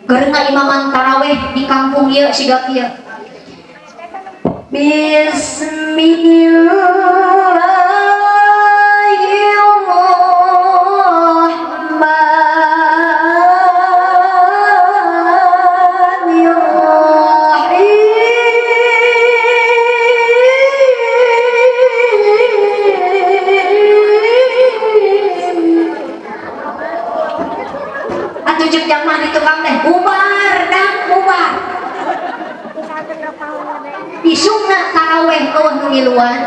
Keur ngaimaman taraweh di kampung ieu siga kieu. Bismillahirrahmanirrahim. Atuh cek jamaah di tukang teh bubar dah bubar. Isukna taraweh euweuh nu ngiluan.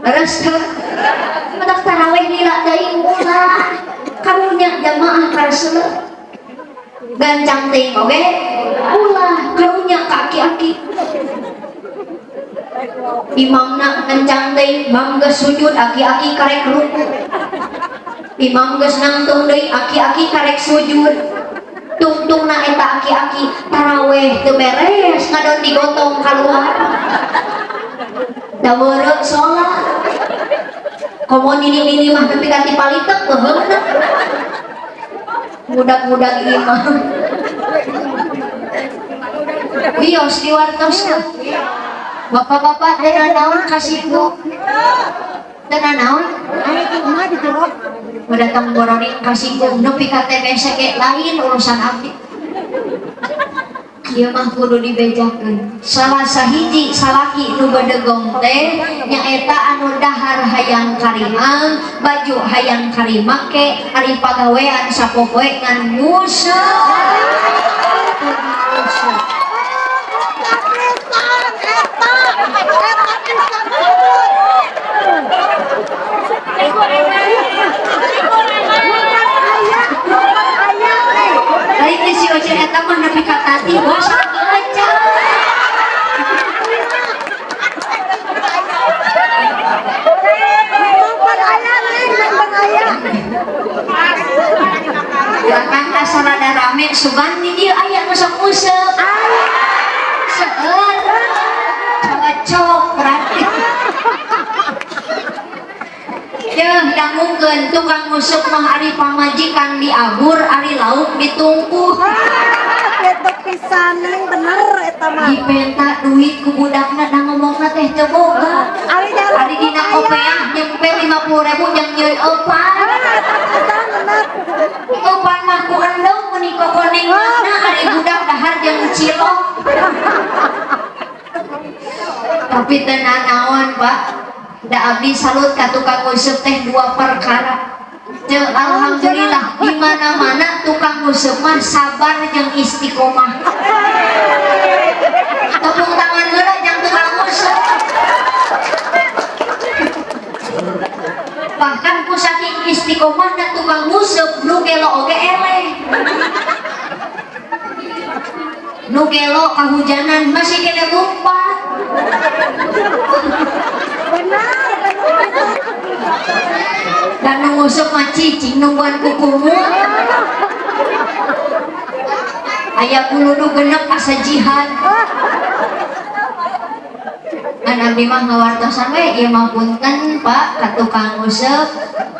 Terus teu matak taraweh lila deui ulah. Karunya jamaah karesep. Gancang teuing oge ulah karunya ka aki-aki. Imamna gancang teuing, imam geus sujud aki-aki karek ruku. Imam geus nangtung deui aki-aki karek sujud. Tungtungna eta aki-aki taraweh teu beres ngadon digotong kaluar. Da beureum salat. Komo nini-nini mah nepi ka ti palitek beuheungna. Mudak-mudak imam. Wios diwartoskeun. Bapak-bapak teu nanaon kasinggung. Teu nanaon? Udah datang bororing kasinggung nepi ka TBC ge lain urusan abdi. Ieu mah kudu dibejakeun. Salah sahiji salaki nu bedegong teh nyaeta anu dahar hayang karimang, baju hayang karimake, ari pagawean sapopoe ngan nguseup. Lain di si Oce eta mah nepi ka tati bos lagi aja. Ya kan asa rada rame sugan di dieu aya nu sok nguseup. Seueur. Cocok berarti. Yeuh dangukeun tukang nguseup mah ari pamajikan diabur ari lauk ditungku. Eta pisan neng bener eta mah. Dipenta duit ku budakna da ngomongna teh teu boga. Ari jaluk Ari dina kopeah nyempe 50.000 jeung nyeun eupan. Eta bener. Eupan mah ku endong meuni kokoneng na ari budak dahar jeung cilok. Tapi teu nanaon, Pak. Da abdi salut ka tukang nguseup teh dua perkara. Ceu alhamdulillah di mana-mana tukang nguseup mah sabar jeung istiqomah. Tepuk tangan heula jang tukang nguseup. Bahkan ku saking istiqomahna tukang nguseup nu gelo oge eleh. Nu gelo kahujanan masih kene lumpat. Benar. Dan nu nguseup mah cicing nungguan kukumu. Aya bulu nu genep asa jihad. Ngan abdi mah ngawartosan we ieu mah punten Pak ka tukang nguseup.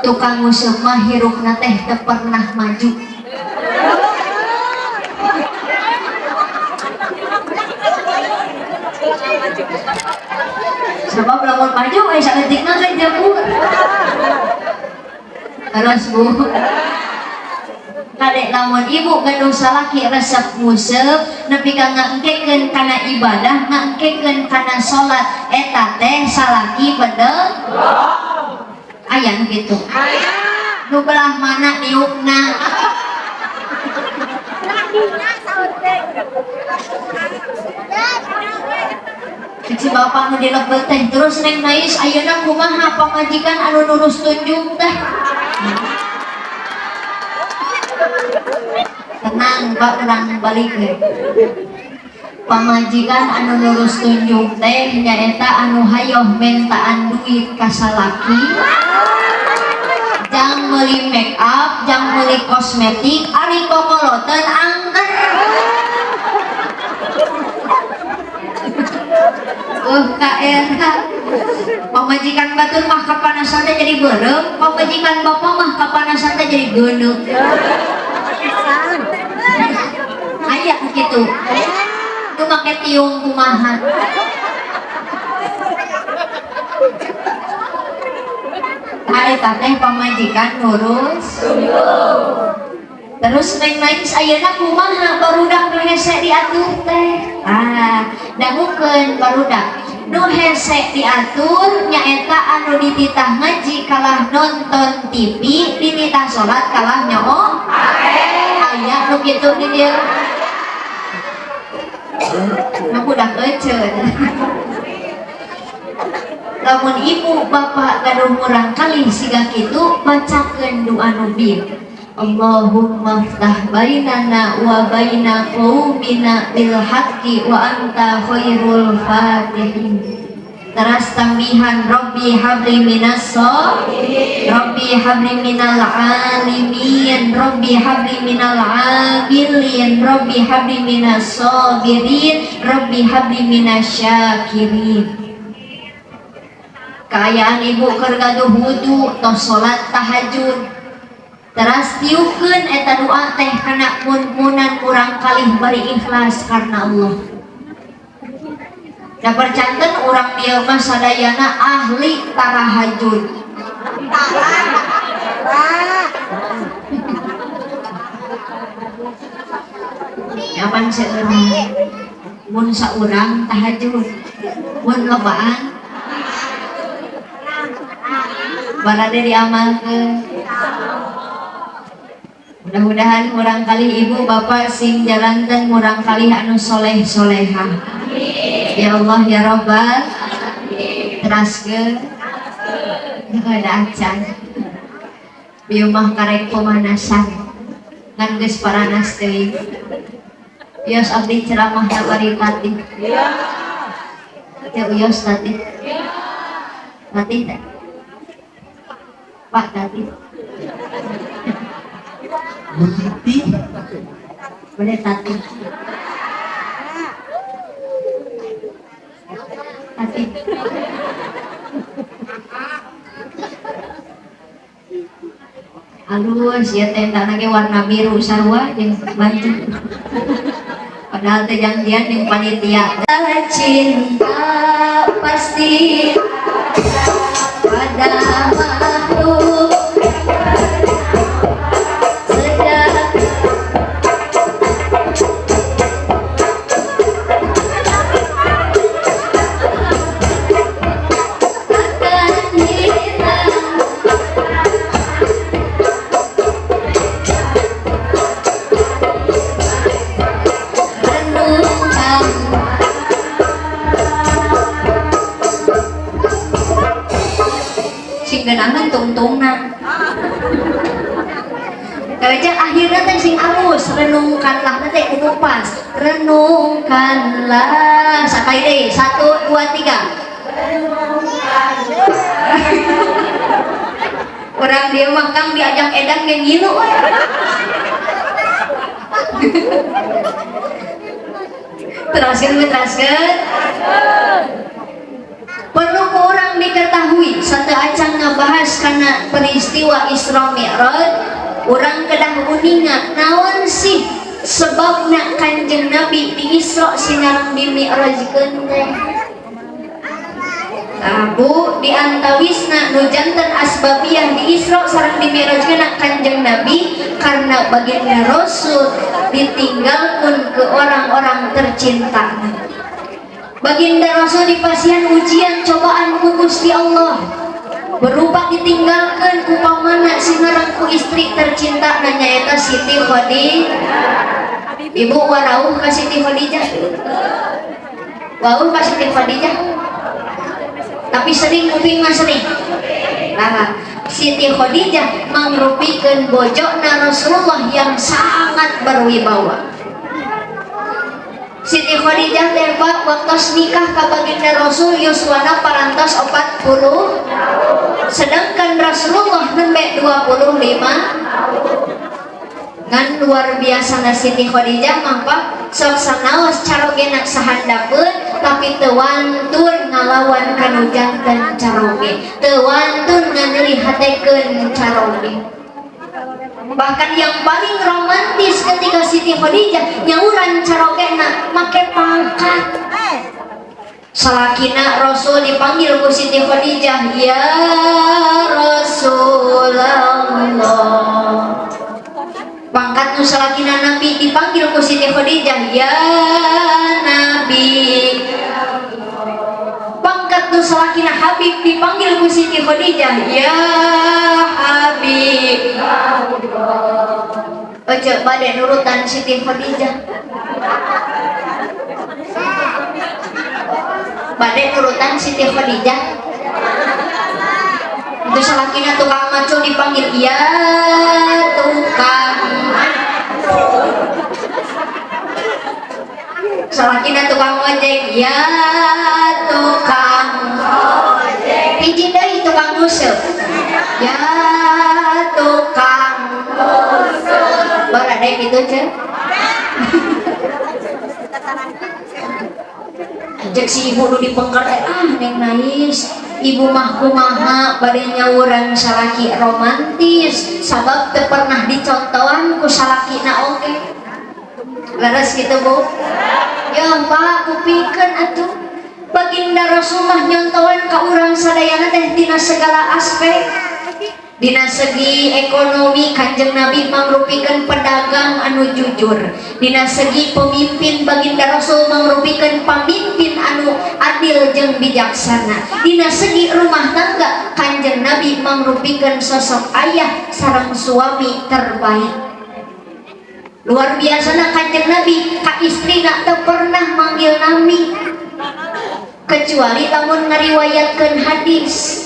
Tukang nguseup mah hirupna teh teu pernah maju. Sebab lamun maju we saeutikna ge jebur. Terus Bu. Kadek lamun ibu gaduh salaki resep nguseup nepi ka ngangkekeun kana ibadah, ngangkekeun kana salat, eta teh salaki bedeg. Aya nu kitu. Nu belah mana diukna? Si bapak nu dilebet teh terus neng nais ayeuna kumaha pamajikan anu nurus tunjung teh. Tenang Pak, urang balik we. Pamajikan anu nurus tunjung teh nyaeta anu hayoh mentaan duit ka salaki. Jang meuli make up, jang meuli kosmetik, ari kokoloteun angker. KRH. Pamajikan batur mah kapanasan teh jadi beureum, pamajikan bapak mah kapanasan teh jadi geuneuk. kitu? Nu make tiung kumaha? Tah eta teh pamajikan ngurus. Terus neng nangis ayeuna kumaha barudak nu hese diatur teh? Ah, dangukeun barudak. Nu hese diatur nyaeta anu dititah ngaji kalah nonton TV, dititah salat kalah nyoo. Aya nu kitu di dieu. Nu budak eceun. Lamun ibu bapak gaduh murang kalih siga kitu, bacakeun doa nu bieu. Allahumma ftah bainana wa baina qaumina bil haqqi wa anta khairul fatihin. Teras tambihan Rabbi habli minas sholihin, Rabbi habli minal alimin, Rabbi habli minal amilin, Rabbi habli minas sabirin, Rabbi habli minasyakirin. Kaayaan ibu keur gaduh wudu tos salat tahajud. Teras tiukeun eta doa teh kana mun-munan urang kalih bari ikhlas karena Allah. Da percanten urang dieu mah sadayana ahli tarahajud. Nyapan seurang mun saurang tahajud, mun lobaan barade diamalkeun. Mudah-mudahan murang kalih ibu bapak sing jalanten murang kalih anu soleh solehah. Ya Allah ya Rabbal teraskeun ada acan. Bieu mah karek pemanasan ngan geus paranas teuing. Wios abdi ceramah bari tatih. Teu wios tatih. Tatih teh. Pak tatih. Bu Titi. Boleh tatih. Tatih. Halus ya tendana ge warna biru sarua jeung baju. Padahal teh janjian jeung panitia. Cinta pasti ada pada makhluk sedang akan hilang. Renungkan sing geunangan tungtungna. Kaca akhirna teh sing alus, renungkanlah teh kudu pas. Renungkanlah sakali deui, 1 2 3. Urang dieu mah Kang diajak edan ge ngilu we. Teraskeun we, teraskeun. Perlu ku urang diketahui sateuacan ngabahas kana peristiwa Isra Mi'raj, urang kedah uninga naon sih sebabna Kanjeng Nabi di Isra sinareng di Mi'rajkeun teh. Abu di antawisna nu janten asbabiyah di Isra sareng di Mi'rajkeun Kanjeng Nabi karena baginda Rasul ditinggalkeun ke orang-orang tercinta. Baginda Rasul dipasihan ujian cobaan ku Gusti Allah berupa ditinggalkan ku pamana sinareng ku istri tercinta nyaeta Siti Khadijah. Ibu warauh ka Siti Khadijah. Wauh ka Siti Khadijah. Tapi sering kuping mah sering. Nah, Siti Khadijah mangrupikeun bojona Rasulullah yang sangat berwibawa. Siti Khadijah teh Pak waktu nikah ka baginda Rasul yuswana parantos 40, sedangkan Rasulullah nembe 25. Ngan luar biasa na Siti Khadijah mah Pak sok sanaos carogena sahandapeun tapi teu wantun ngalawan kanu janten caroge, teu wantun nganyeri hatekeun caroge. Bahkan yang paling romantis ketika Siti Siti Khadijah nyauran carogena make pangkat. Salakina Rasul dipanggil ku Siti Khadijah, ya Rasulullah. Pangkat nu salakina Nabi dipanggil ku Siti Khadijah, ya Nabi. Pangkat nu salakina Habib dipanggil ku Siti Khadijah, ya Habib. Ojo bade nurutan Siti Khadijah, bade nurutan Siti Khadijah. Itu salakina tukang maco dipanggil, ya tukang. Salakina tukang ojek, ya tukang ojek. Hiji deui tukang nguseup, ya tukang nguseup. Barade kitu ceuk. Cek si ibu nu dipengker, ah neng nais, ibu mah kumaha bade nyawuran salaki romantis sabab teu pernah dicontohan ku salakina oge. Leres gitu bu? Ya pak, kupikeun atuh. Baginda Rasul mah nyontohan ka urang sadayana teh dina segala aspek. Dina segi ekonomi Kanjeng Nabi mangrupikeun pedagang anu jujur. Dina segi pemimpin Baginda Rasul mangrupikeun pamimpin anu adil jeung bijaksana. Dina segi rumah tangga Kanjeng Nabi mangrupikeun sosok ayah sareng suami terbaik. Luar biasana Kanjeng Nabi ka istrina teu pernah manggil nami kecuali lamun ngariwayatkeun hadis.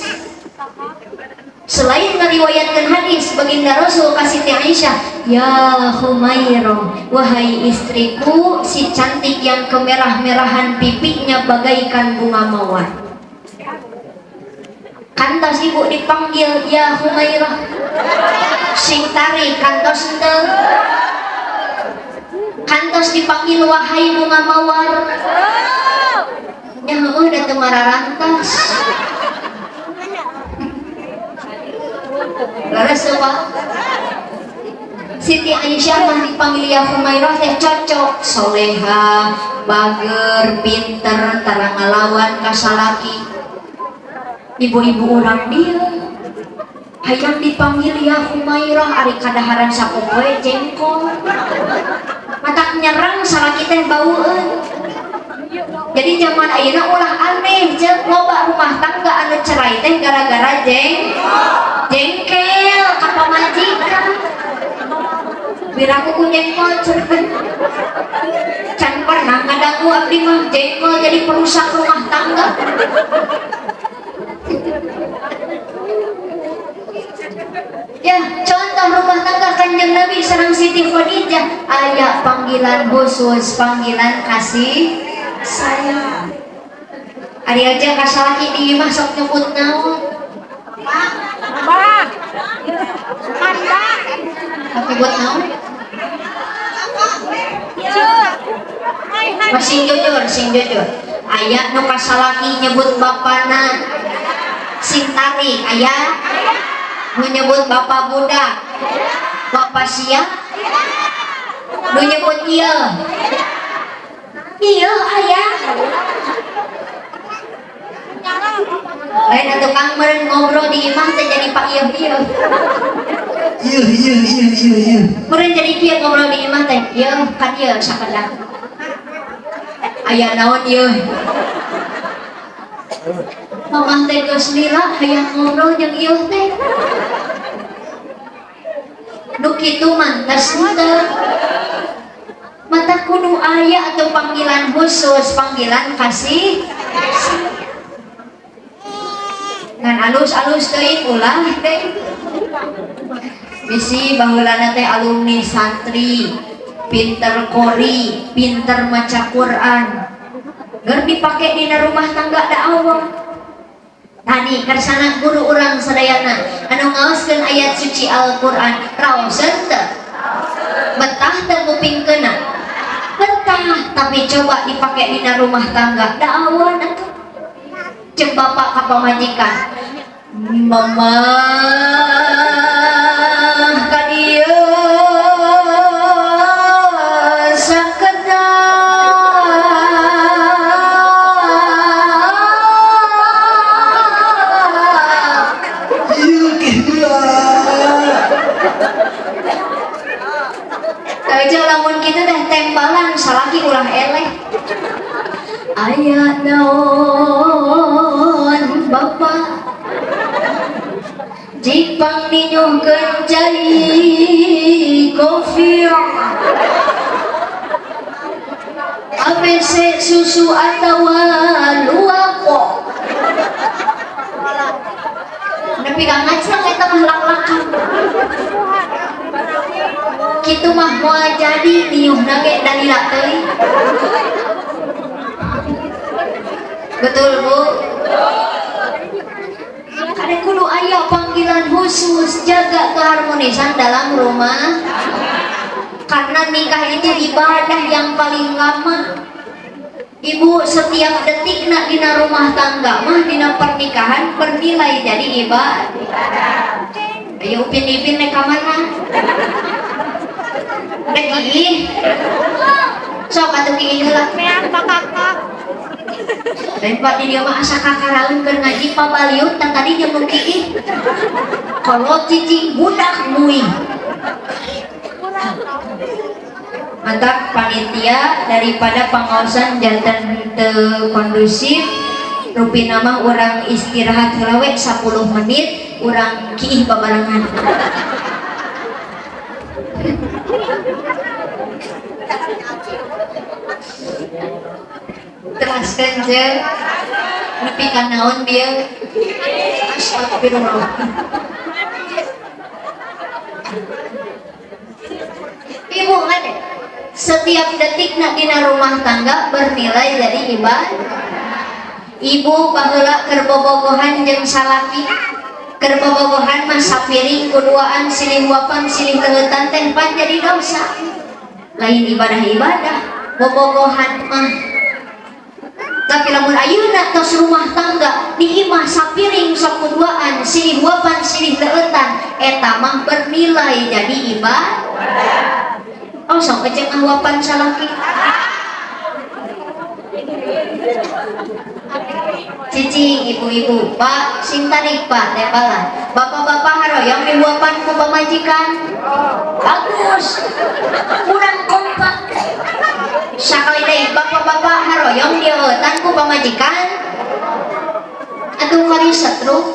Selain ngariwayatkeun hadis, Baginda Rasul ka Siti Aisyah, ya Humairah, wahai istriku si cantik yang kemerah-merahan pipinya bagaikan bunga mawar. Kantos ibu dipanggil ya Humairah, sing tarik kantos henteu. Kantos dipanggil wahai bunga mawar. Nya heueuh da teu mararantas. Leres teu Pak? Siti Aisyah mah dipanggil ya Humairah teh cocok, soleha, bager, pinter, tara ngalawan ka salaki. Ibu-ibu urang dieu hayang dipanggil ya Humairah ari kadaharan sapopoe jengkol. Matak nyerang salaki teh baueun. Jadi zaman ayeuna ulah aneh jeung loba rumah tangga anu cerai teh gara-gara jengkel ka pamajikan. Piraku ku jengkol cerai. Can pernah ngadangu abdi mah jengkol jadi perusak rumah tangga. Ya, contoh rumah tangga Kanjeng Nabi sareng Siti Khadijah aya panggilan khusus, panggilan kasih sayang. Ari aja ka salaki di imah sok nyebut naon? Bah. Manda. Sok nyebut naon? Masih jujur, sing jujur. Aya nu ka salaki nyebut bapana sing tarik, aya nu nyebut bapak budak, bapak sia, nu nyebut ieu, ieu aya. Lain atuh kang meureun ngobrol di imah teh jadi pak ieu ieu. Ieu ieu ieu ieu ieu. Meureun jadi kieu ngobrol di imah teh, ieu kan ieu sakedap. Aya naon ieu? Mamah teh geus lila hayang ngobrol jeung ieu teh. Nu kitu mantes henteu. Mata kudu aya atau panggilan khusus, panggilan kasih. Ngan alus-alus teuing ulah teh. Bisi baheulana teh alumni santri, pinter qori, pinter maca Quran. Ger dipake dina rumah tangga da awang. Tadi kersana guru urang sadayana anu ngaoskeun ayat suci Al-Qur'an, raoseun teu? Betah teu ngupingkeunna? Betah, tapi coba dipake dina rumah tangga da awan atuh. Ceuk bapak ka pamajikan, mamah ka dieu Aja lamun kitu teh tembalan salaki ulah eleh. Aya naon bapak jipang ninyuhkeun cai kopi ABC susu atawa luako nepi ka ngaceng eta mah lak-lakan kitu mah moal jadi niuhna ge dalila teuing. Betul Bu? Kada kudu aya panggilan khusus, jaga keharmonisan dalam rumah. Karena nikah itu ibadah yang paling lama. Ibu setiap detik nak dina rumah tangga mah dina pernikahan bernilai jadi ibadah. Ayo Upin Ipin nek ka mana? Rek iih. Sok atuh kiih heula. Meang bakakak. Lain Pak, di dieu mah asa kakaraeun keur ngaji pabaliut tah tadi jeung nu kiih. Kolot cicing budak muih. Mantap panitia daripada pengawasan jantan teu kondusif rupina mah urang istirahat heula we 10 menit urang kiih babarengan. Teraskeun jeung nepi ka naon bieu? Astagfirullah. Ibu kan setiap detik nak dina rumah tangga bernilai jadi ibadah. Ibu baheula keur bobogohan jeung salaki, keur bobogohan mah sapiring kuduaan silih huapan silih leueutan teh pan jadi dosa. Lain ibadah-ibadah bobogohan mah. Tapi lamun ayeuna tos rumah tangga di imah sapiring sok kuduaan silih huapan silih leueutan eta mah bernilai jadi ibadah. Oh sok eceng ngahuapan salaki. Cicing ibu-ibu, Pak sing tarik Pak tembalan. Bapak-bapak haroyong dihuapan ku pamajikan. Bagus. Kurang kompak. Sakali deui bapak-bapak haroyong dieueutan ku pamajikan. Atuh kali setruk.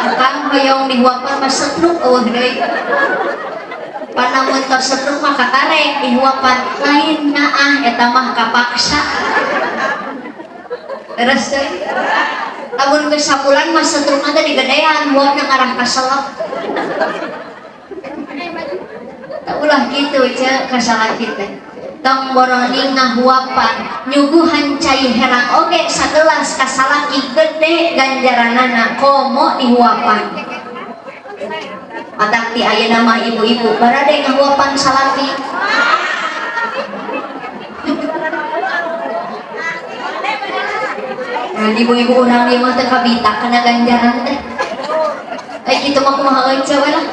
Akang hoyong dihuapan mah setruk eueuh deui. Panamun tos setruk mah kakarek dihuapan lain naah eta mah kapaksa. Terus teh lamun geus sabulan mah setrukna teh digedean huapna ngarah ka selep. Tah ulah kitu ce kasalaki teh. Tong boroning ngahuapan nyuguhan cai herang oge sagelas ka salaki gede ganjaranana komo dihuapan. Matak ti ayeuna mah ibu-ibu barade ngahuapan salaki. Nah, ibu-ibu urang ieu mah teu kabita kana ganjaran teh. Kitu mah kumaha euy we lah.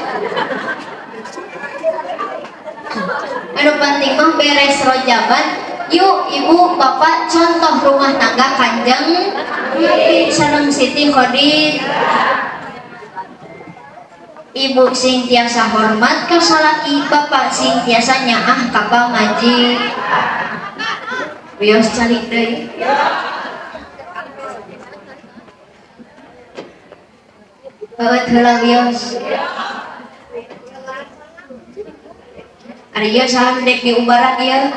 Anu penting mah beres rojaban, yuk ibu bapak contoh rumah tangga Kanjeng Nabi sareng Siti Khadijah. Ibu sing tiasa hormat ka salaki, bapak sing tiasa nyaah ka pamajikan. Wios calik deui. Heueuh heula wios. Ari ieu saha nu dek diubaran ieu?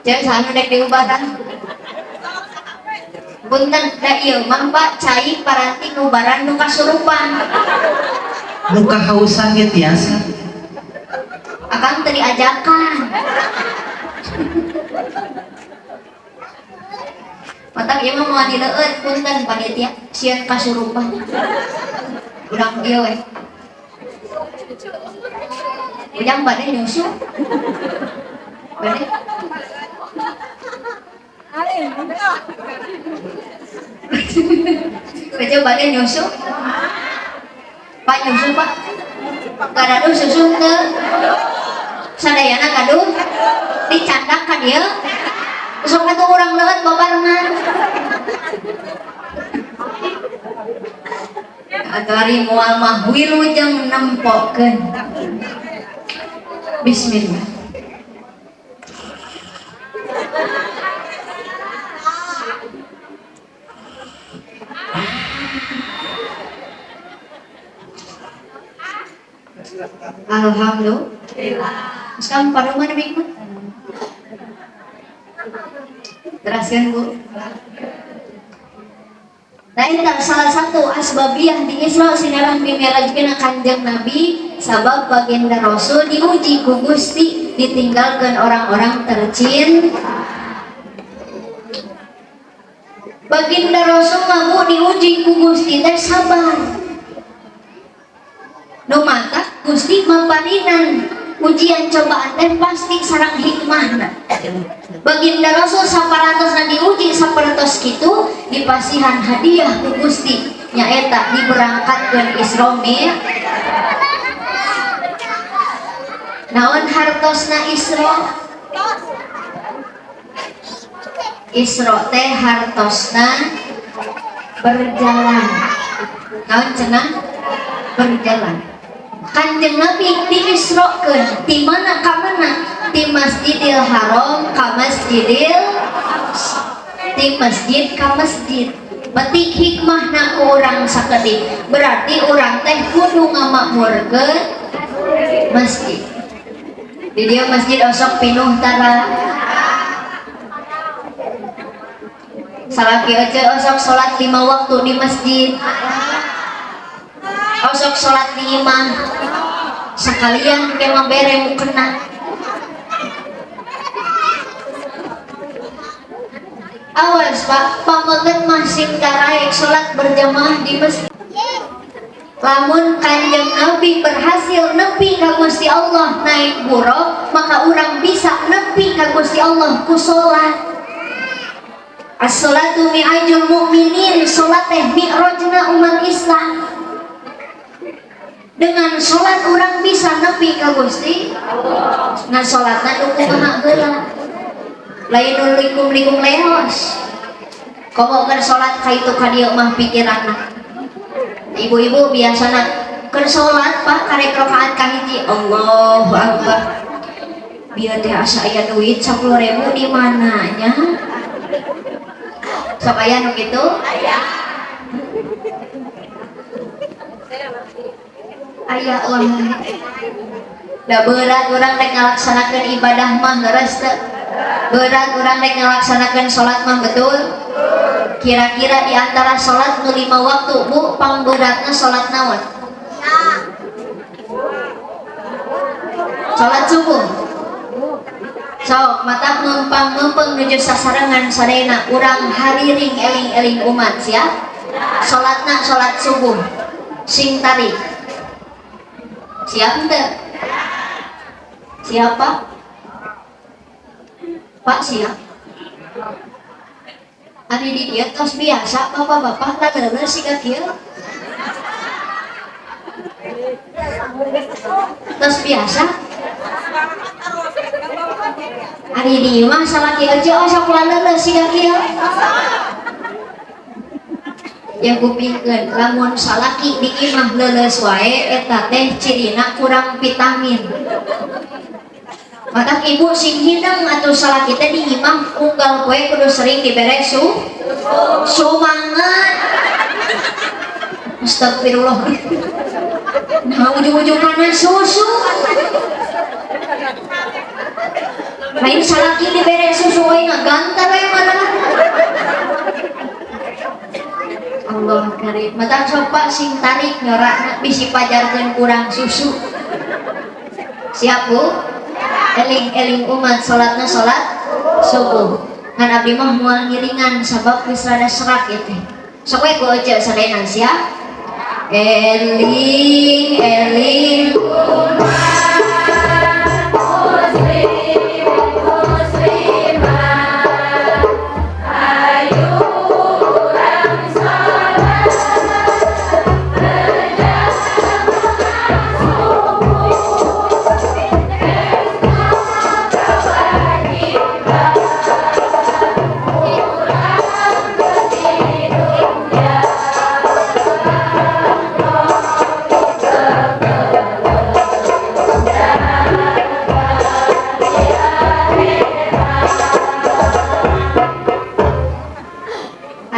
Jeung saha nu dek diubaran? Punten da ieu mah Pak cai paranti ngubaran nu kasurupan. Nu kahausan ge tiasa. Akang teu diajakan. Matak ieu mah moal dileueut punten panitia sieun kasurupan. Urang ieu we. Ujang bade nyusu. Bade. Baca bade nyusu. Pak nyusu Pak. Gaduh susu teu. Sadayana gaduh. Dicandak ka dieu. Sok atuh urang leueut babarengan. Atuh ari moal mah wilujeng nempokeun. Bismillah. Alhamdulillah. Sekarang pada mana Bigman? Teraskan Bu. Nah itu salah satu asbabiyah di Isra sinarang mi'rajkeun Kanjeng Nabi sabab baginda Rasul diuji ku Gusti ditinggalkan orang-orang tercinta. Baginda Rasul mah Bu diuji ku Gusti teh sabar. Nu matak Gusti maparinan ujian cobaan teh pasti sareng hikmahna. Baginda Rasul saparantosna diuji saparantos kitu dipasihan hadiah ku Gusti nyaeta diberangkatkeun Isra Mi'raj. Naon hartosna Isra? Isra teh hartosna berjalan. Naon cenah? Berjalan. Kanjeng Nabi diisrokeun ti mana ka mana? Ti Masjidil Haram ka Masjidil, ti masjid ka masjid. Petik hikmahna ku urang sakedik. Berarti urang teh kudu ngamakmurkeun masjid. Di dieu masjid osok pinuh tara. Salaki ece osok salat 5 waktu di masjid. Osok salat di imah. Sekalian ke mah bere mukena. Awas Pak, pameget mah sing daraek salat berjamaah di masjid. Lamun Kanjeng Nabi berhasil nepi ka Gusti Allah naik buraq, maka urang bisa nepi ka Gusti Allah ku salat. As-salatu mi'rajul mukminin, salat teh mi'rajna umat Islam. Dengan salat urang bisa nepi ka Gusti Allah. Nah salatna nu kumaha heula? Lain nu likum-likum leos. Komo keur salat ka itu ka dieu mah pikiranna. Ibu-ibu biasana keur salat Pak karek rakaat kahiji Allahu Akbar. Bieu teh asa aya duit 10.000 di mana nya? Sok aya nu kitu? Aya. Aya wae. Da berat urang rek ngalaksanakeun ibadah mah leres teu? Berat urang rek ngalaksanakeun salat mah betul? Kira-kira di antara salat nu 5 waktu Bu pangberatna salat naon? Salat subuh. Sok mata mempang-mempeng nuju sasarengan sadayana urang hariring eling-eling umat siap? Salatna salat subuh sing tarik. Siap henteu? Siapa? Pak siap. Ari di dieu tos biasa bapak-bapak laleuleus siga kieu. Tos biasa. Ari di imah salaki aja osok laleuleus siga kieu. Ya kupingkeun lamun salaki di imah leuleus wae eta teh cirina kurang vitamin. Matak ibu sing hideng atuh salaki teh di imah unggal poe kudu sering dibere sumangat. Astagfirullah. Nah ujung-ujung kana susu. Lain salaki dibere susu wae ngagantar we mana. Allah karim. Matak sok Pak sing tarik nyorakna bisi pajarkeun kurang susu. Siap Bu? Eling-eling umat salatna salat subuh. Ngan abdi mah moal ngiringan sabab geus rada serak ieu teh. Sok we ku ece sadayana siap? Eling eling umat muslim muslimat ayo urang salat berjamaah subuh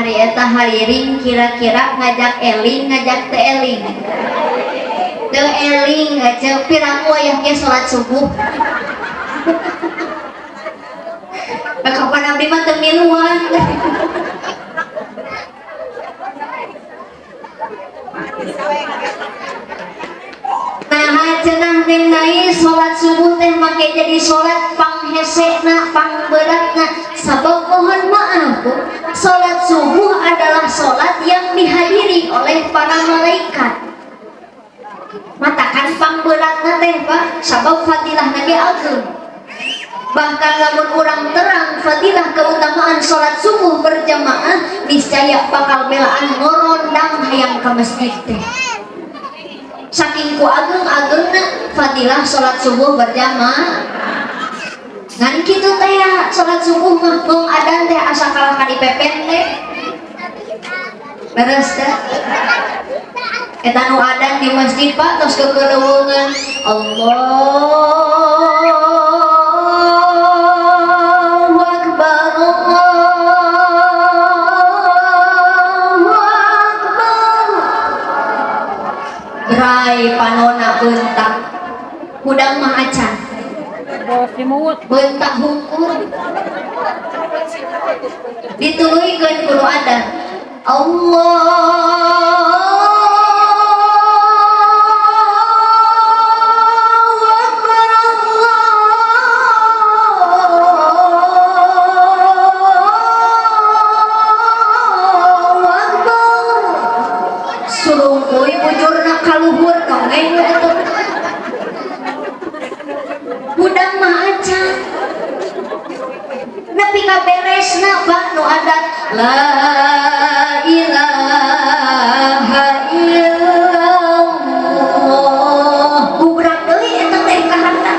Ari eta hariring kira-kira ngajak eling ngajak teu eling. Teu eling aja piraku aya ge salat subuh. Kapan abdi mah teu miluan. Nah cenah Neng Nai salat subuh teh make jadi salat panghesena pangberatna sabab mohon maaf Bu, salat subuh adalah salat yang dihadiri oleh para malaikat. Matakan pangberatna teh Pak sabab fadilahna ge ageung. Bahkan lamun urang terang fadilah keutamaan salat subuh berjamaah niscaya bakal belaan ngorondang hayang ka masjid teh. Saking ku ageung-ageungna fadilah salat subuh berjamaah. Ngan kitu teh ya salat subuh mah mung adan teh asa kalah ka dipepen teh. Beres teh. Eta nu adan di masjid Pak tos kekeleuweungan Allahu Akbar Allahu Akbar. Brai panona bentak hudang mah acan bentak hungkul dituluykeun ku nu adan Allahu Akbar Allahu Akbar. Surungkuy bujurna kaluhur dongeng we atuh. Hudang mah acan nepi ka beresna Pak nu adan la ilaha illallah gubrak deui eta teh ka harta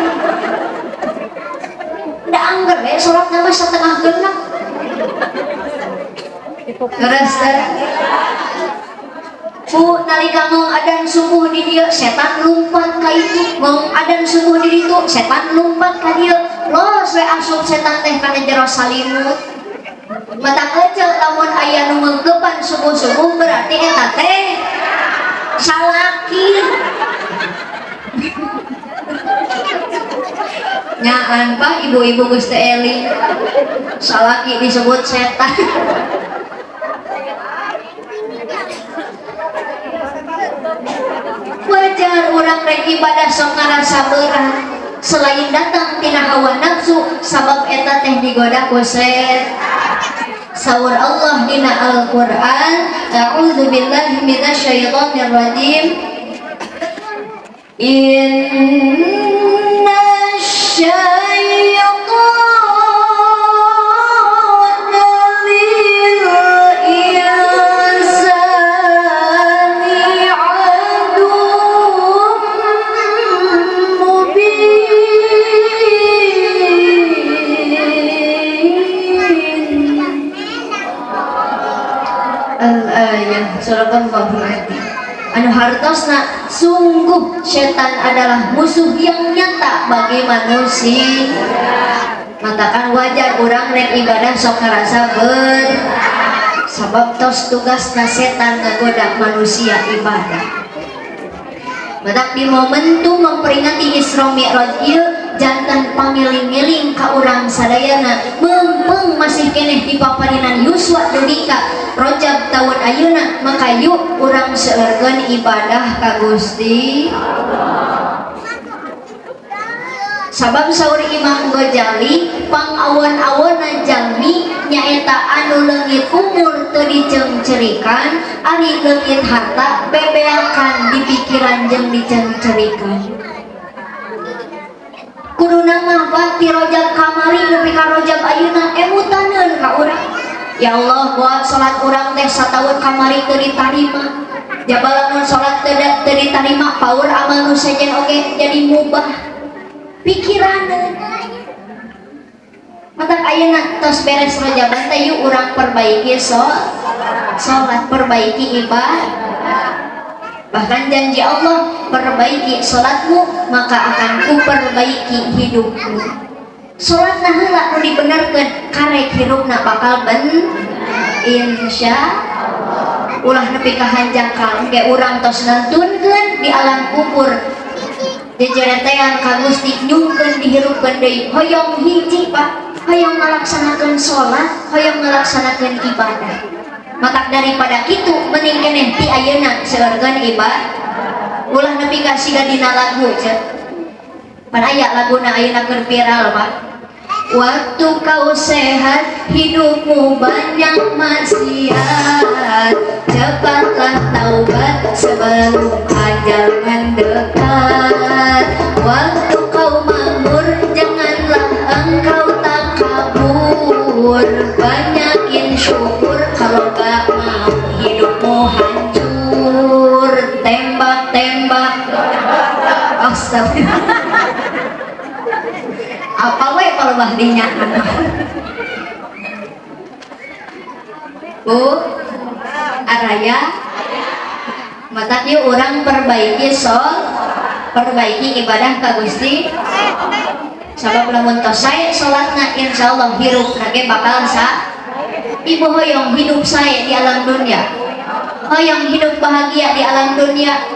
da angger we salatna mah satengah genep. Terus teh Bu nalika ngong adan subuh di dieu setan lumpat ka itu, ngong adan subuh di ditu setan lumpat ka dieu. Los we asup setan teh kana jero salimut. Mata kecil lamun aya nu mengkepan subuh-subuh berarti eta teh salaki. Nyaan Pak ibu-ibu geus teu eling. Salaki disebut setan. Wajar urang rek ibadah sok ngarasa berat selain datang tina hawa nafsu sabab eta teh digoda ku setan. Saur Allah dina Al-Qur'an, a'udzu billahi minasyaitonir rajim. Inna syaitana lil insani aduwwun mubin. Al-ayah sadaqallahu alazim. Anu hartosna sungguh setan adalah musuh yang nyata bagi manusia. Matakan wajar urang rek ibadah sok ngarasa ber sabab tos tugasna setan ngagoda manusia ibadah. Matak di momentum memperingati Isra Mi'raj ieu jantan pangiling-ngiling ka urang sadayana meungpeung masih keneh di paparinan yuswa dugi ka Rajab taun ayeuna maka yuk urang seueurkeun ibadah ka Gusti. Sabab saur Imam Ghazali pangawon-awonna jalmi nyaeta anu leungit umur teu diceungcerikan ari leungit harta bebeakan di pikiran jeung diceungcerikan. Kuduna mah Pak ti Rajab kamari nepi ka Rajab ayeuna emutaneun ka urang. Ya Allah buat salat urang teh sataun kamari teu ditarima. Jaba lamun salat teu ditarima paur amal nu sejen oge jadi mubah. Pikiraneun. Matak ayeuna tos beres Rajaban teh yuk urang perbaiki salat, perbaiki ibadah. Bahkan janji Allah, perbaiki salatmu maka akan kuperbaiki hidupmu. Salat nah heula nu dibenerkeun karek hirupna bakal ben. Insya ulah nepi ka hanjakal engke urang tos nentunkeun di alam kubur jejeretean ka Gusti nyungkeun dihirupkeun deui hoyong hiji Pak, hoyong ngalaksanakeun salat, hoyong ngalaksanakeun ibadah. Matak daripada kitu mending keneh ti ayeuna seueurkeun ibadah, ulah nepi ka siga dina lagu ceuk. Pan aya laguna ayeuna keur viral Pak. Waktu kau sehat, hidupmu banyak maksiat. Cepatlah taubat sebelum ajal mendekat. Waktu kau makmur, janganlah engkau takabur. Banyakin syukur kalau gak mau hidupmu hancur. Tembak, tembak. Astagfirullah. Apa we kalau bahdinya? Bu, araya, mata ieu urang perbaiki sol, perbaiki ibadah ka Gusti. Sabab lamun tos sae salatna insyaallah hirup ge bakal sa. Ibu hoyong hidup sae di alam dunia, hoyong hidup bahagia di alam dunia.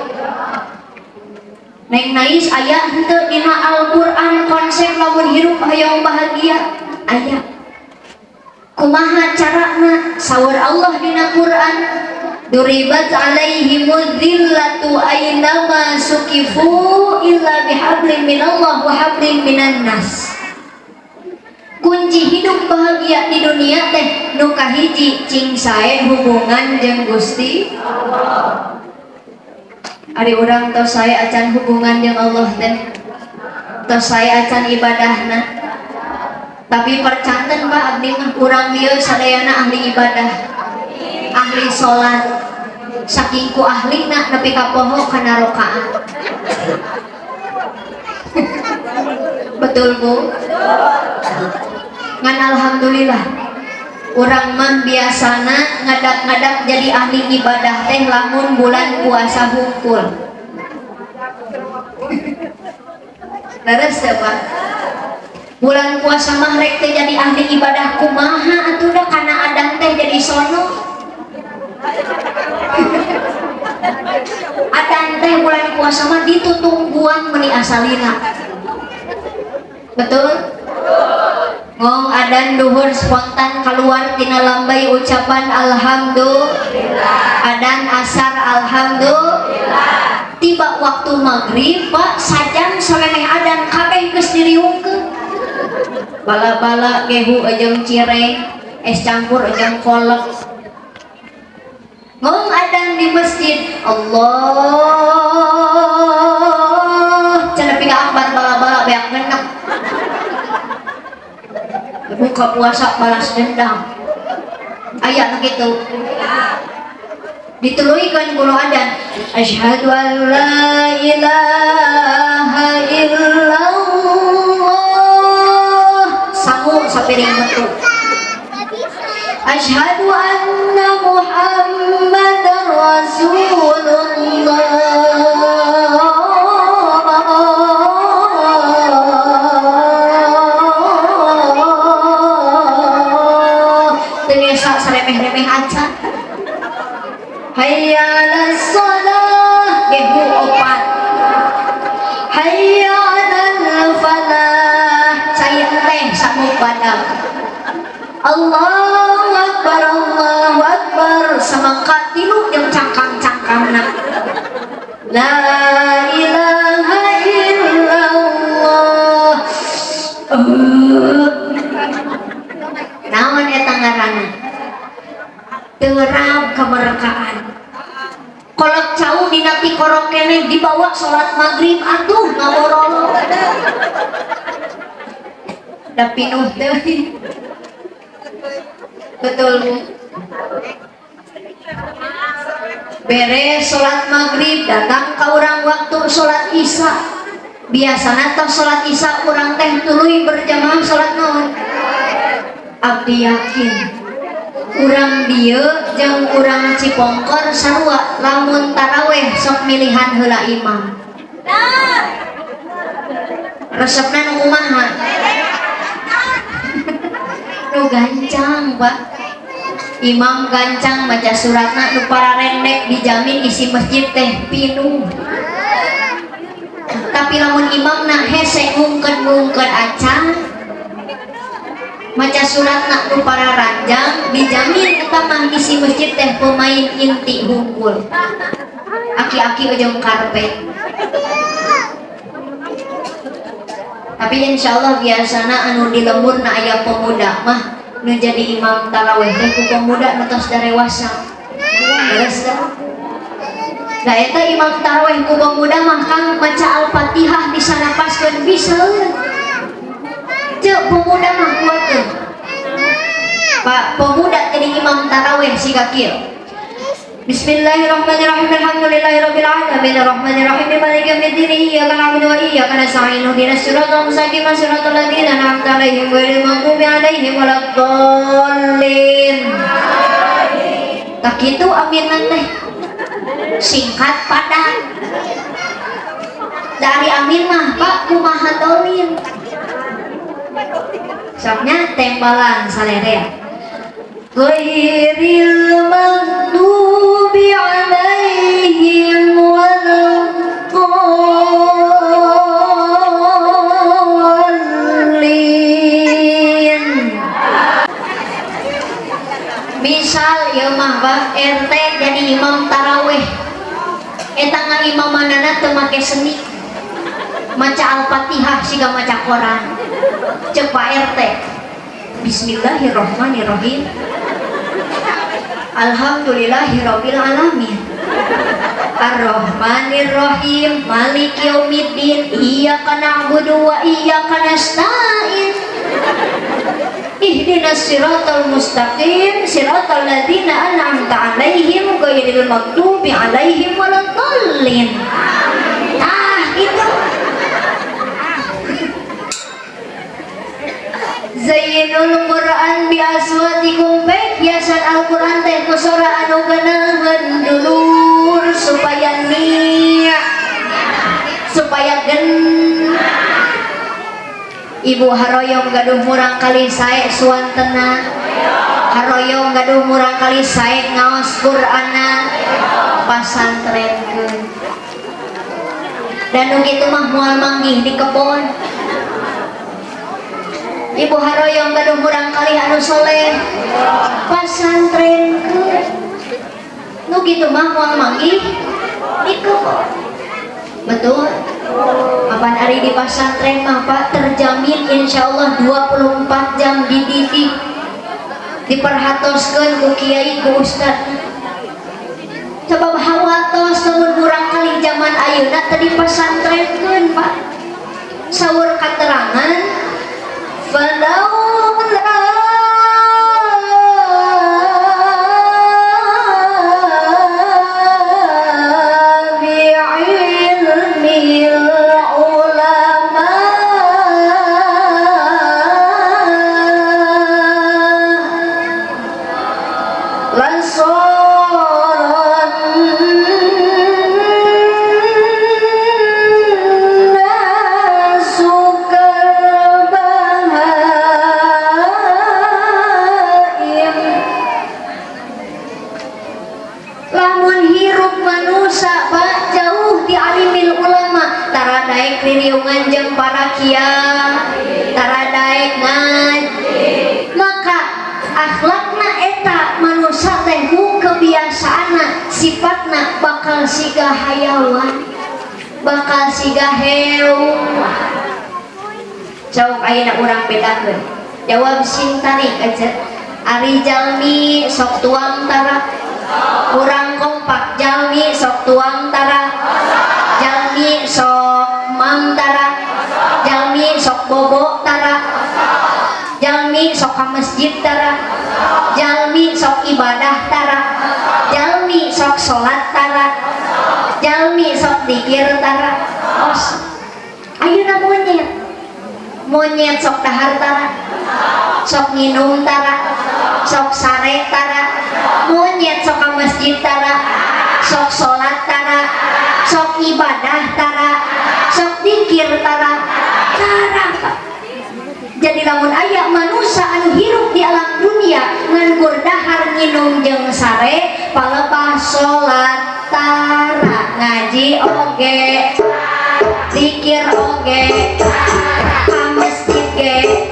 Neng Nais aya henteu dina Al-Qur'an konsep lamun hirup hoyong bahagia aya. Kumaha carana? Saur Allah dina Qur'an, duribat alaihimudz dzillatu ainama sukifu illa bihablin minallah wa hablin minan nas. Kunci hidup bahagia di dunia teh nu kahiji cing sae hubungan jeung Gusti Allah. Ari urang tos sae acan hubungan jeung Allah teh, tos sae acan ibadahna. Tapi percanten Pak abdi mah urang ieu sadayana ahli ibadah, ahli salat. Saking ku ahlina nepi ka poho kana rakaat. Betul Bu? Ngan alhamdulillah urang mah biasana ngadak-ngadak jadi ahli ibadah teh lamun bulan puasa hungkul. Leres teh Pak? Bulan puasa mah rek teh jadi ahli ibadah kumaha atuh da kana adan teh jadi sono. Adan teh bulan puasa mah ditutungguan meuni asalina. Betul? Ngong adan duhur spontan keluar tina lambai ucapan alhamdulillah. Adan asar alhamdulillah. Tiba waktu maghrib Pak sajam samemeh adan kabeh geus diriungkeun. Bala-bala gehu jeung cireng, es campur jeung kolak. Ngong adan di masjid Allah cenah pika akbar bala-bala beak ngenek. Buka puasa balas dendam. Aya kitu. Dituluikeun ku adan asyhadu an la ilaha illallah. Sangu sapiring metu. Asyhadu anna Muhammadar Rasulullah. Remeh-remeh acan. Hayya 'alas shalah gehu opat. Hayya 'alal falah cai teh samu padang. Allahu akbar Allahu akbar samangka tilu jeung cangkang-cangkangna. La ilaha illallah. Naon eta ngaranna? Terap kemerkaan. Kolak cau dina tikorok keneh dibawa salat maghrib atuh ngaborolo. Da pinuh teh. Betul Bu. Beres salat maghrib datang ka urang waktu salat isya. Biasana teh salat isya urang teh tuluy berjamaah salat naon? Abdi yakin urang dieu jeung urang Cipongkor sarua lamun taraweh sok milihan heula imam. Resepna nu kumaha? Nu gancang Pak. Imam gancang maca suratna nu pararendek, dijamin isi masjid teh pinuh. Tapi lamun imamna hese ngungkeun-ngungkeun acan, maca suratna nu pararanjang, dijamin eta mah isi masjid teh pemain inti hungkul, aki-aki ujung karpet. Tapi insyaallah biasana anu di lemburna aya pemuda mah nu jadi imam taraweh teh ku pemuda nu tos darewasa. Leres teh? Da eta imam taraweh ku pemuda mah kang maca Al-Fatihah disanapaskeun bisa. Ceuk pemuda mah kuatkeun. Pak pemuda jadi imam taraweh siga kieu. Bismillahirrahmanirrahim. Alhamdulillahirabbil alamin arrahmanirrahim maliki yaumiddin iyyaka na'budu wa iyyaka nasta'in ihdinas siratal mustaqim siratal ladzina an'amta 'alaihim ghairil maghdubi 'alaihim waladdallin. Tah kitu aminan teh. Singkat padat. Dari amin mah Pak kumaha dolin. Soknya tembalan salerea. Ghairil maghdubi 'alaihim waladdallin. Misal ieu mah Pak RT jadi imam taraweh. Eta ngaimamanana teu make seni. Maca Al-Fatihah siga maca Quran. Ceuk Pak RT. Bismillahirrahmanirrahim. Alhamdulillahirabbil alamin. Arrahmanirrahim, maliki yaumiddin, iyyaka na'budu wa iyyaka nasta'in. Ihdinas siratal mustaqim, siratal ladzina an'amta 'alaihim ghairil maghdubi 'alaihim waladdallin. Tah gitu. Zayyinul Quran bi aswatikum, baik hiasan Al-Quran teh ku sora anu geunaheun dulur supaya niat, supaya gen. Ibu haroyong gaduh murang kali sae suantena, haroyong gaduh murang kali sae ngaos Qur'ana, pasantrenkeun. Dan nu kitu mah moal manggih di kebon. Ibu haroyong gaduh murang kali anu soleh, pasantrenkeun. Nu kitu mah moal manggih di kebon. Betul? Apan ari di pasantren mah Pak terjamin insyaallah 24 jam dididik, diperhatoskeun ku kiai ku ustad. Sebab hawatos lamun murang kali zaman ayeuna teh dipasantrenkeun Pak. Saur katerangan falaula bi'ilmil ulama lasaran nasu kalbahaim. Lamun hirup manusia Pak jauh di alimil ulama, tara daek ririungan jeung para kiai, tara daek ngaji, maka akhlakna eta manusia teh ku kebiasaanna, sifatna bakal siga hayawan, bakal siga hewan. Cok ayeuna urang bedakeun. Jawab sing tarik aja. Ari jalmi sok tuang tara, urang kompak jalmi sok tuang tara, jalmi sok mam tara, jalmi sok bobo tara, jalmi sok ka masjid tara, jalmi sok ibadah tara, jalmi sok salat tara, jalmi sok dikir tara. Os ayeuna monyet, monyet sok dahar tara, sok nginum tara, sok sare tara, monyet sok ka masjid tara, sok salat tara, sok ibadah tara, sok dikir tara, tara Pak. Jadi lamun aya manusia anu hirup di alam dunia ngan Ngan kur dahar nginum jeung sare, palebah salat tara, ngaji oge, zikir oge, ka masjid ge.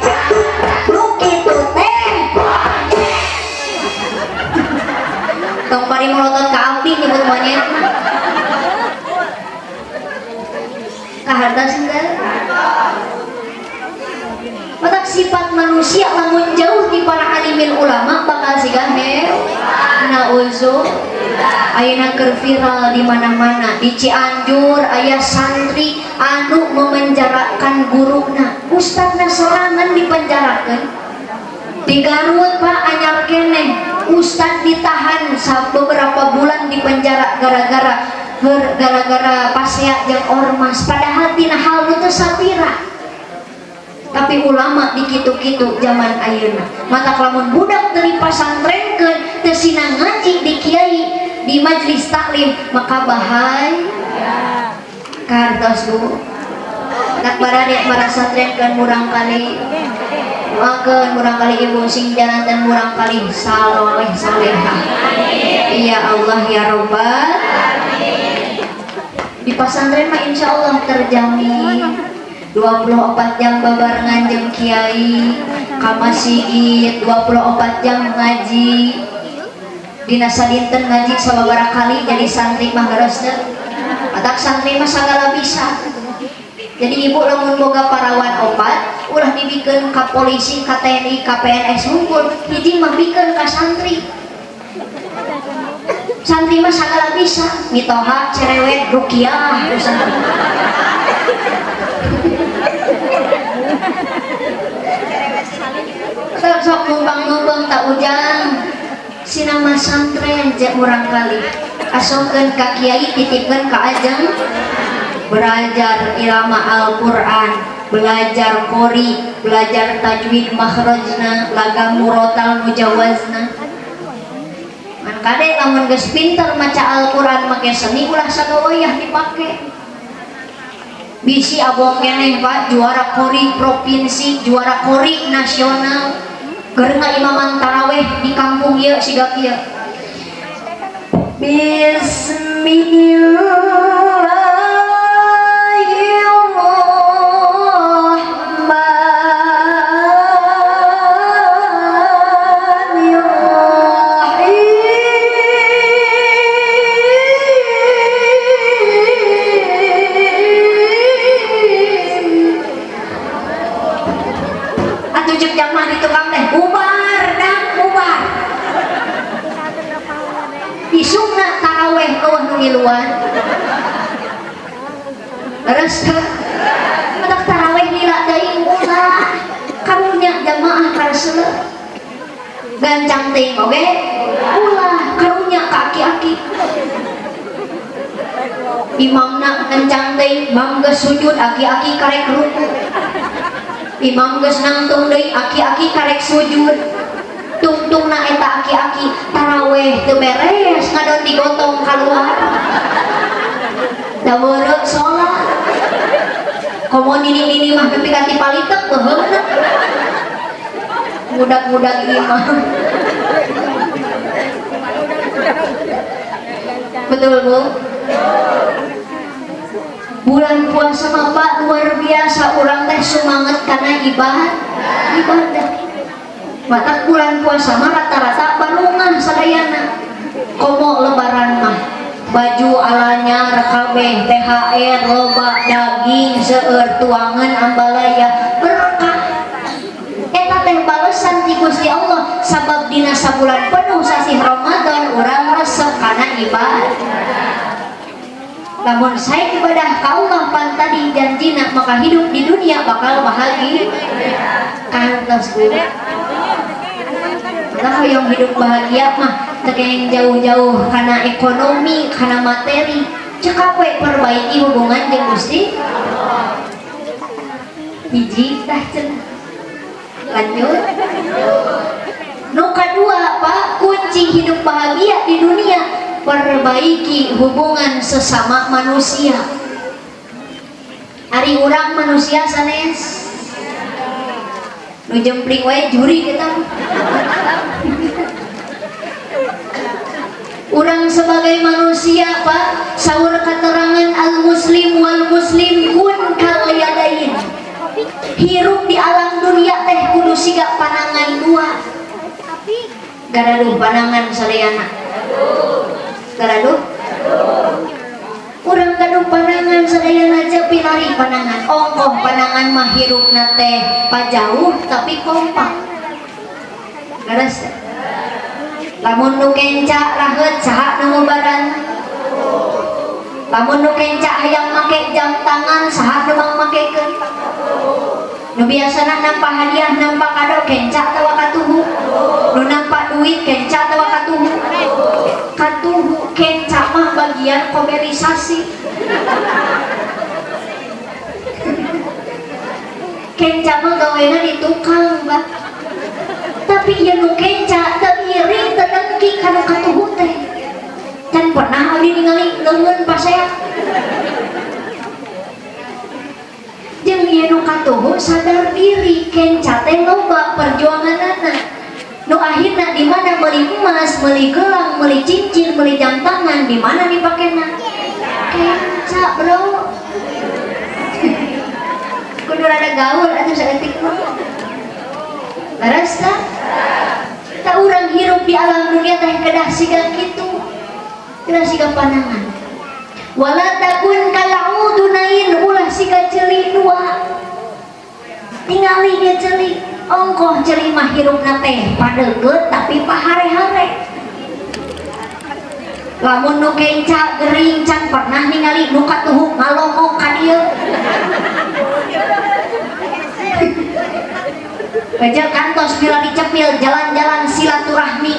Nu kitu teh tong bari melotot ka abdi nyebut monyet mah. Kahartos henteu? Matak sifat manusia lamun jauh di para alimin ulama bakal siga nauzu. Ayeuna keur viral di mana-mana di Cianjur aya santri anu memenjarakan guruna, ustadna sorangan dipenjarakeun. Di Garut Pak anyar keneh ustad ditahan beberapa bulan di penjara gara-gara pasea jeung ormas, padahal tina hal nu teu sapira. Tapi ulama dikitu-kitu zaman ayeuna. Matak lamun budak teu dipasantrenkeun, teu sina ngaji di kiai, di majelis taklim, maka bahaya. Kartos Bu. Tak barani marasantrenkeun murang kali. Doakeun murang kali ibu sing jalanten murang kali saloleh salehah. Ya Allah ya Rabbal. Di pasantren mah insyaallah terjamin 24 jam babarengan jeung kiai, ka masjid 24 jam ngaji. Dina sadinten ngaji sababaraha kali, jadi santri mah leres teu. Matak santri mah sagala bisa. Jadi ibu lamun boga parawan opat, ulah dibikeun ka polisi, ka TNI, ka PNS hungkul, hiji mah bikeun ka santri. Santri mah sagala bisa, mitoha, cerewet, rukiah, santri. Sok numpang-numpang tak ujang. Sinama santren jeung urang kali. Asongkeun ka kiai, titipkeun ka ajeng. Belajar irama Al-Qur'an, belajar qori, belajar tajwid makhrajna, lagam murotal mujawazna. Man kade lamun geus pinter maca Al-Qur'an make seni ulah sagawayah dipake. Bisi abong keneh Pak, juara qori provinsi, juara qori nasional. Keur ngaimaman taraweh di kampung ieu siga kieu. Bismillahirrahmanirrahim. Atuh jeung jamaah di tukang teh bubar dah bubar. Isukna taraweh eueuh nu ngiluan. Leres teh? Matak taraweh lila teuing ulah. Karunya jamaah karesep. Gancang teuing oge ulah, karunya ka aki-aki. Imamna gancang teuing, imam geus sujud, aki-aki karek ruku. Imam geus nangtung deui, aki-aki karek sujud. Tungtungna eta aki-aki taraweh teu beres, ngadon digotong kaluar. Da beureuk salat. Komo nini-nini mah nepi ka ti palitek beuheungna. Mudak-mudak imam. Betul Bu? Bulan puasa mah Pak luar biasa, urang teh sumanget karena ibadah. Matak bulan puasa mah rata-rata balungan sadayana. Komo lebaran mah baju alanya kabeh, THR loba, daging seueur, tuangan ambalaya berkah. Eta teh balesan ti Gusti Allah sabab dina sabulan penuh sasih Ramadan urang resep kana ibadah. Lamun saya ibadah ka Allah pan tadi janjina maka hidup di dunia bakal bahagia. Kantos Bu. Lah hoyong hidup bahagia mah teu kenging jauh-jauh kana ekonomi, kana materi. Cekap we perbaiki hubungan jeung Gusti. Hiji tah cenah. Lanjut. Nu kadua Pak, kunci hidup bahagia di dunia perbaiki hubungan sesama manusia. Ari urang manusia sanes nu jempling wae juri kita. Urang sebagai manusia, Pak, saur keterangan al muslim wal muslim kun kal yadain. Hirup di alam dunia teh kudu siga panangan dua. Garaduh panangan sadayana? Garaduh? Urang gaduh panangan sadayana aja, pilari panangan. Ongkoh panangan mah hirupna teh pajauh tapi kompak. Leres teh? Lamun nu kenca raheut, saha nu ngubaran? Lamun nu kenca hayang make jam tangan, saha nu mangmakekeun? Nu biasana nampa hadiah, nampa kado, kenca atawa katuhu? Nu nampa duit, kenca atawa katuhu? Katuhu. Kenca mah bagian komerisasi. Kenca mah gawena di tukang, Bah. Tapi ieu nu kenca teu iri, teu dengki ka nu katuhu teh. Can pernah abdi ningali leungeun pasea. Jeung ieu nu katuhu sadar diri, kenca teh loba perjuanganana. Nu akhirna di mana meuli emas, meuli gelang, meuli cincin, meuli jam tangan, di mana dipakena? Kenca, bro. Kudu rada gaul atuh saeutik mah. Leres tah? Tak urang hirup di alam dunia teh kedah siga kitu. Kedah siga panangan. Wala takun kal'udunain, ulah siga ceuli dua. Tingali ge ceuli, ongkoh ceuli mah hirupna teh padeukeut tapi pahare-hare. Lamun nu kenca gering, can pernah ningali nu katuhu ngalongok ka dieu. Beja kantos bila dicepil jalan-jalan silaturahmi.